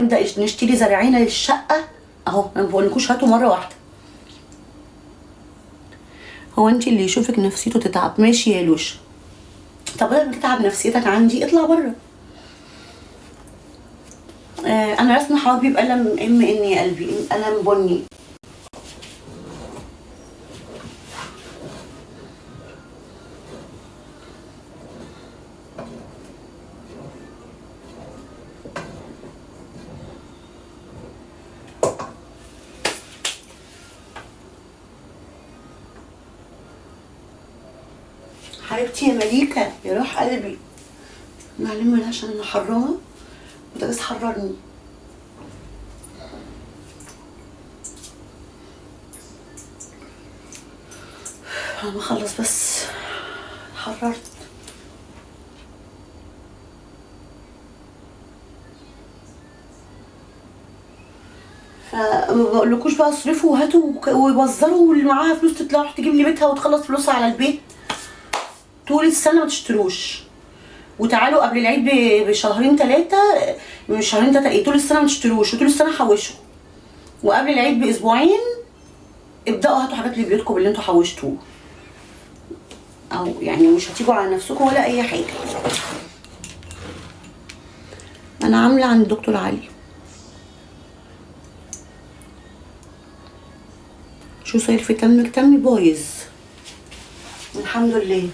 نبدا نشتري زرعينا للشقه اهو. انا ما بقولكوش هاتوا مرة واحدة. هو انت اللي يشوفك نفسيته تتعب. ماشي يا لوش. طب بدل ما تتعب نفسيتك عندي اطلع بره. انا رسمه حواجبي بقلم ام ان يا قلبي، قلم بني. حبيبتي يا مليكة يا روح قلبي، معلمة عشان انا حرانة وده بس حررني. انا بخلص بس حررت. فما بقولكوش بقى اصرفوا وهاتوا ووزروا، واللي معاها فلوس تطلع تجيب لي بيتها وتخلص فلوسها على البيت. طول السنة ما تشتروش، وتعالوا قبل العيد بشهرين ثلاثة، مش شهرين ثلاثة ايه، طول السنة ما تشتروش وطول السنة حوشوا، وقبل العيد باسبوعين ابداوا هاتوا حاجات لبيوتكم اللي انتوا حوشتوه، او يعني مش هتيجوا على نفسكم ولا اي حاجة. انا عامله عند الدكتور علي. شو صاير في تمك؟ تمي بايظ الحمد لله.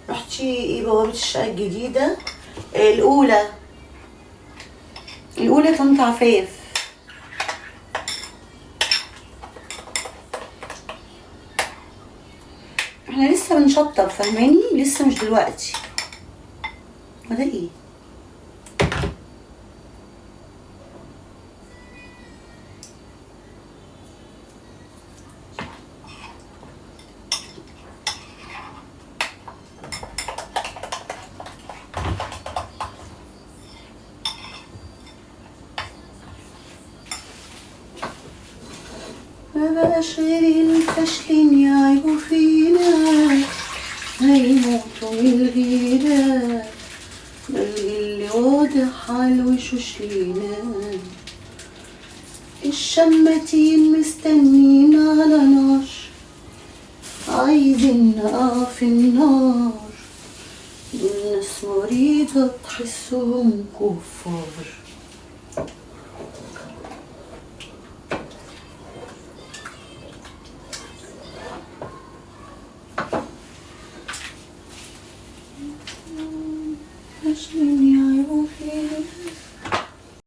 رحتي ايه بوابة الشقة الجديدة؟ الأولى، الأولى طنط عفاف. احنا لسه بنشطب فاهماني، لسه مش دلوقتي. وده ايه؟ ما بقاش غير الفاشلين يعيبوا فينا، هيموتوا من الغيرة، ده اللي واضح على الوشوش لينا. الشماتين مستنيين على نار، عايزين نقع في النار، دول ناس مريضة تحسهم كفار.